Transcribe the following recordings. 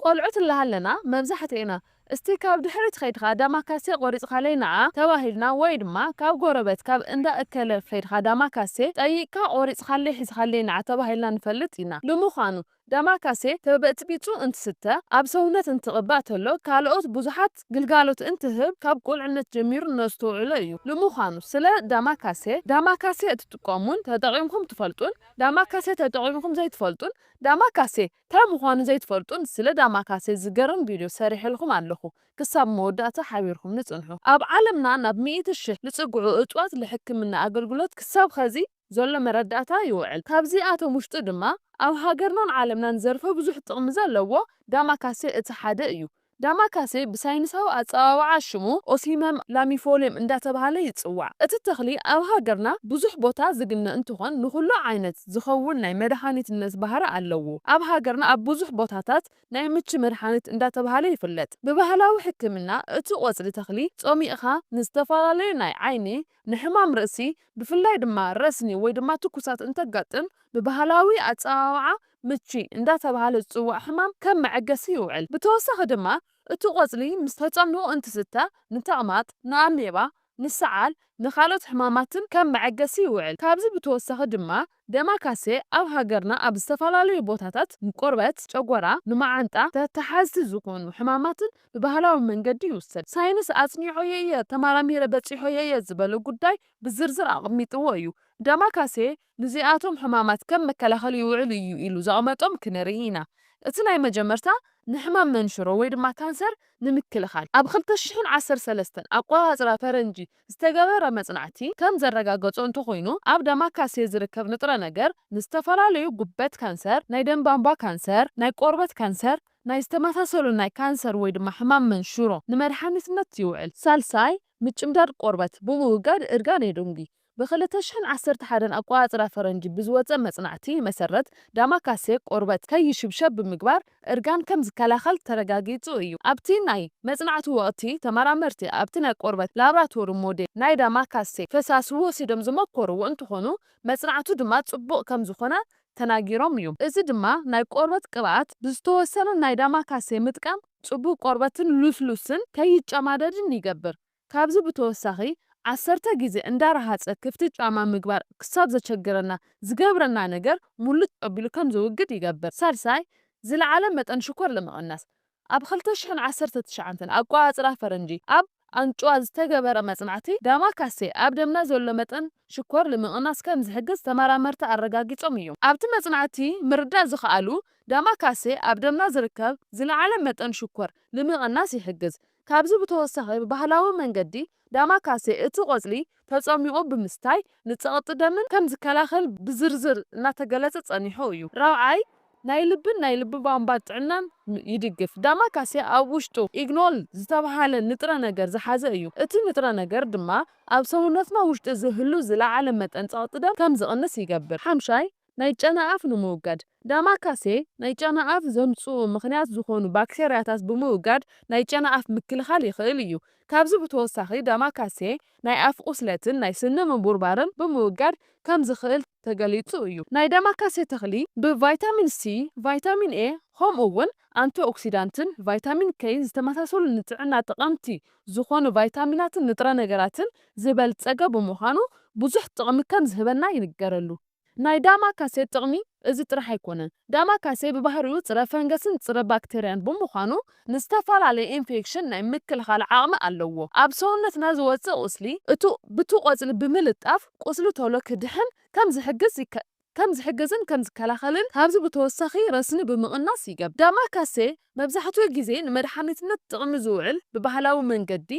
ቆልዑት ኣለሃለና መብዛሕትኤና እስቲ ካብ ድሕሪት ኸይድኻ ዳማካሴ ቆሪጽኻለይ ንዓ ተባሂልና ወይ ድማ ካብ ጎረበት ካብ እንዳ እከለ ኸይድኻ ዳማካሴ ጠይቅካ ቆሪጽኻለይ ሒዝኻለይ ንዓ ተባሂልና ንፈልጥ ኢና። ልምዃኑ ዳማካሴ ተበጥቢጡ እንትስተ ኣብ ሰውነት እንትቕባእ ተሎ ካልኦት ብዙሓት ግልጋሎት እንትህብ ካብ ቁልዕነት ጀሚሩ ነስተውዕሎ እዩ። ልምዃኑ ስለ ዳማካሴ ዳማካሴ እትጥቀሙን ተጠቒምኩም ትፈልጡን ዳማካሴ ተጠቒምኩም ዘይትፈልጡን ዳማካሴ እንታይ ምዃኑ ዘይትፈልጡን ስለ ዳማካሴ ዝገርም ቪድዮ ሰሪሐልኩም ኣለኹ። ክሳብ መወዳእታ ሓቢርኩም ንጽንሑ። ኣብ ዓለምና ናብ ሚእቲ ሽሕ ዝጽግዑ እጽዋት ንሕክምና ኣገልግሎት ክሳብ ኸዚ ዘሎ መረዳእታ ይውዕል። ካብዚኣቶም ውሽጢ ድማ ኣብ ሃገርናን ዓለምናን ዘርፈ ብዙሕ ጥቕሚ ዘለዎ ዳማካሴ እቲ ሓደ እዩ። ዳማካሴ ብሳይንሳዊ ኣጸዋውዓ ሽሙ ኦሲመም ላሚፎሊየም እንዳተባሃለ ይጽዋዕ። እቲ ተኽሊ ኣብ ሃገርና ብዙሕ ቦታ ዝግነ እንትኾን ንኹሉ ዓይነት ዝኸውን ናይ መድሃኒትነት ባህሪ ኣለዎ። ኣብ ሃገርና ኣብ ብዙሕ ቦታታት ናይ ምቺ መድሃኒት እንዳተባሃለ ይፍለጥ። ብባህላዊ ሕክምና እቲ ቆጽሊ ተኽሊ ጾሚቕኻ ንዝተፈላለዩ ናይ ዓይኒ፣ ንሕማም ርእሲ፣ ብፍላይ ድማ ረስኒ ወይ ድማ ትኩሳት እንተጋጥም ብባህላዊ ኣጸዋውዓ ምቺ እንዳተባሃለ ዝጽዋዕ ሕማም ከም መዐገሲ ይውዕል። ብተወሳኺ ድማ እቲ ቆጽሊ ምስ ተጸምዩ እንትስተ ንተቕማጥ፣ ንኣሜባ፣ ንሰዓል፣ ንኻልኦት ሕማማትን ከም መዐገሲ ይውዕል። ካብዚ ብተወሳኺ ድማ ደማካሴ ኣብ ሃገርና ኣብ ዝተፈላለዩ ቦታታት ንቆርበት፣ ጨጎራ፣ ንመዓንጣ ተተሓዝቲ ዝኾኑ ሕማማትን ብባህላዊ መንገዲ ይውሰድ። ሳይንስ ኣጽኒዖዮ እየ፣ ተመራሚረ በጺሖዮ እየ ዝበሎ ጉዳይ ብዝርዝር ኣቐሚጥዎ እዩ። ደማካሴ ንዚኣቶም ሕማማት ከም መከላኸሊ ይውዕል እዩ ኢሉ ዘቐመጦም ክንርኢ ኢና። እቲ ናይ መጀመርታ ንሕማም መንሽሮ ወይ ድማ ካንሰር ንምክልኻል ኣብ ክልተ ሽሕን ዓሰርተ ሰለስተን ኣቆጻጽራ ፈረንጂ ዝተገበረ መጽናዕቲ ከም ዘረጋገጾ እንተኾይኑ ኣብ ደማካሴ ዝርከብ ንጥረ ነገር ንዝተፈላለዩ ጉበት ካንሰር፣ ናይ ደም ቧንቧ ካንሰር፣ ናይ ቆርበት ካንሰር፣ ናይ ዝተመሳሰሉ ናይ ካንሰር ወይ ድማ ሕማም መንሽሮ ንመድሓኒትነት ይውዕል። ሳልሳይ ምጭምዳድ ቆርበት ብምውጋድ እርጋን የደንጉይ። ብ ክልተ ሽሕን ዓሰርተ ሓደን ኣቆጻጽራ ፈረንጂ ብዝወጸ መጽናዕቲ መሰረት ዳማካሴ ቆርበት ከይሽብሸብ ብምግባር እርጋን ከም ዝከላኸል ተረጋጊጹ እዩ። ኣብቲ ናይ መጽናዕቲ ወቕቲ ተመራመርቲ ኣብቲ ናይ ቆርበት ላብራቶሪ ሞዴል ናይ ዳማካሴ ፈሳሲ ወሲዶም ዝመኮርዎ እንትኾኑ መጽናዕቱ ድማ ጽቡቕ ከም ዝኾነ ተናጊሮም እዮም። እዚ ድማ ናይ ቆርበት ቅብኣት ብዝተወሰኑ ናይ ዳማካሴ ምጥቃም ጽቡቕ ቆርበትን ሉስሉስን ከይጨማደድን ይገብር። ካብዚ ብተወሳኺ ዓሰርተ ግዜ እንዳረሃጸ ክፍቲ ጫማ ምግባር ክሳብ ዘቸግረና ዝገብረና ነገር ሙልጭ ኣቢሉ ከም ዘውግድ ይገብር። ሳልሳይ ዝለዓለ መጠን ሽኮር ንምቕናስ ኣብ ክልተ ሽሕን ዓሰርተ ትሽዓተን ኣቆጻጽራ ፈረንጂ ኣብ ኣንጭዋ ዝተገበረ መጽናዕቲ ዳማካሴ ኣብ ደምና ዘሎ መጠን ሽኮር ንምቕናስ ከም ዝሕግዝ ተመራመርቲ ኣረጋጊጾም እዮም። ኣብቲ መጽናዕቲ ምርዳእ ዝኸኣሉ ዳማካሴ ኣብ ደምና ዝርከብ ዝለዓለ መጠን ሽኮር ንምቕናስ ይሕግዝ። ካብዚ ብተወሳኺ ብባህላዊ መንገዲ ዳማካሴ እቲ ቆጽሊ ተጸሚቑ ብምስታይ ንጸቕጢ ደምን ከም ዝከላኸል ብዝርዝር እናተገለጸ ጸኒሑ እዩ። ራብዓይ ናይ ልብን ናይ ልቢ ቧንቧ ጥዕናን ይድግፍ። ዳማካሴ ኣብ ውሽጡ ኢግኖል ዝተባህለ ንጥረ ነገር ዝሓዘ እዩ። እቲ ንጥረ ነገር ድማ ኣብ ሰውነትና ውሽጢ ዝህሉ ዝለዓለ መጠን ጸቕጢ ደም ከም ዝቕንስ ይገብር። ሓምሻይ ናይ ጨና ኣፍ ንምውጋድ ዳማካሴ ናይ ጨና ኣፍ ዘምጽኡ ምኽንያት ዝኾኑ ባክቴርያታት ብምውጋድ ናይ ጨና ኣፍ ምክልኻል ይኽእል እዩ። ካብዚ ብተወሳኺ ዳማካሴ ናይ ኣፍ ቁስለትን ናይ ስኒ ምቡርባርን ብምውጋድ ከም ዝኽእል ተገሊጹ እዩ። ናይ ዳማካሴ ተኽሊ ብቫይታሚን ሲ፣ ቫይታሚን ኤ ከምኡ እውን ኣንቲ ኦክሲዳንትን ቫይታሚን ኬን ዝተመሳሰሉ ንጥዕና ጠቐምቲ ዝኾኑ ቫይታሚናትን ንጥረ ነገራትን ዝበልጸገ ብምዃኑ ብዙሕ ጥቕሚ ከም ዝህበና ይንገረሉ። ናይ ዳማካሴ ጥቕሚ እዚ ጥራሕ ኣይኮነን። ዳማካሴ ብባህሪኡ ጽረ ፈንገስን ጽረ ባክቴርያን ብምዃኑ ንዝተፈላለየ ኢንፌክሽን ናይ ምክልኻል ዓቕሚ ኣለዎ። ኣብ ሰውነትና ዝወጽእ ቁስሊ እቱ ብቱ ቆጽሊ ብምልጣፍ ቁስሊ ቶሎ ክድሕን ከም ዝሕግዝ ይከ ከም ዝሕግዝን ከም ዝከላኸልን ካብዚ ብተወሳኺ ረስኒ ብምቕናስ ይገብር። ዳማካሴ መብዛሕትኡ ግዜ ንመድሓኒትነት ጥቕሚ ዝውዕል ብባህላዊ መንገዲ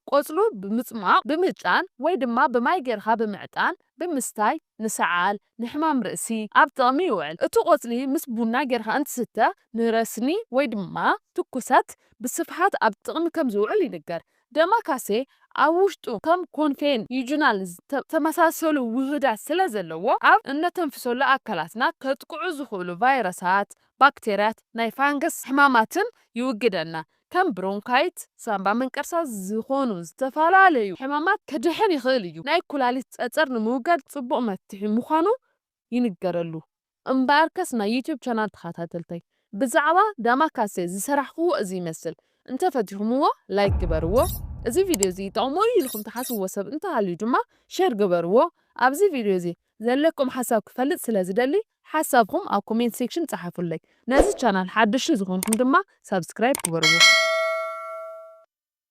ቆጽሉ ብምጽማቕ ብምጫን ወይ ድማ ብማይ ጌርካ ብምዕጣን ብምስታይ ንሰዓል ንሕማም ርእሲ ኣብ ጥቕሚ ይውዕል። እቲ ቆጽሊ ምስ ቡና ጌርካ እንትስተ ንረስኒ ወይ ድማ ትኩሳት ብስፍሓት ኣብ ጥቕሚ ከም ዝውዕል ይንገር። ደማካሴ ኣብ ውሽጡ ከም ኮንፌን ዩጁናል ዝተመሳሰሉ ውህዳት ስለ ዘለዎ ኣብ እነተንፍሰሉ ኣካላትና ከጥቅዑ ዝኽእሉ ቫይረሳት፣ ባክቴርያት፣ ናይ ፋንገስ ሕማማትን ይውግደልና። ከም ብሮንካይት፣ ሳምባ መንቀርሳ ዝኾኑ ዝተፈላለዩ ሕማማት ክድሕን ይኽእል እዩ። ናይ ኩላሊት ጸጸር ንምውጋድ ጽቡቕ መፍትሒ ምዃኑ ይንገረሉ። እምበኣርከስ ናይ ዩቲዩብ ቻናል ተኸታተልተይ ብዛዕባ ዳማካሴ ዝሰራሕክዎ እዚ ይመስል። እንተፈቲኹምዎ ላይክ ግበርዎ። እዚ ቪድዮ እዚ ይጠቕሞ እዩ ኢልኩም ትሓስብዎ ሰብ እንተሃልዩ ድማ ሼር ግበርዎ። ኣብዚ ቪድዮ እዚ ዘለኩም ሓሳብ ክፈልጥ ስለ ዝደሊ ሓሳብኩም ኣብ ኮሜንት ሴክሽን ጸሓፉለይ። ነዚ ቻናል ሓደሽቲ ዝኾንኩም ድማ ሳብስክራይብ ግበርዎ።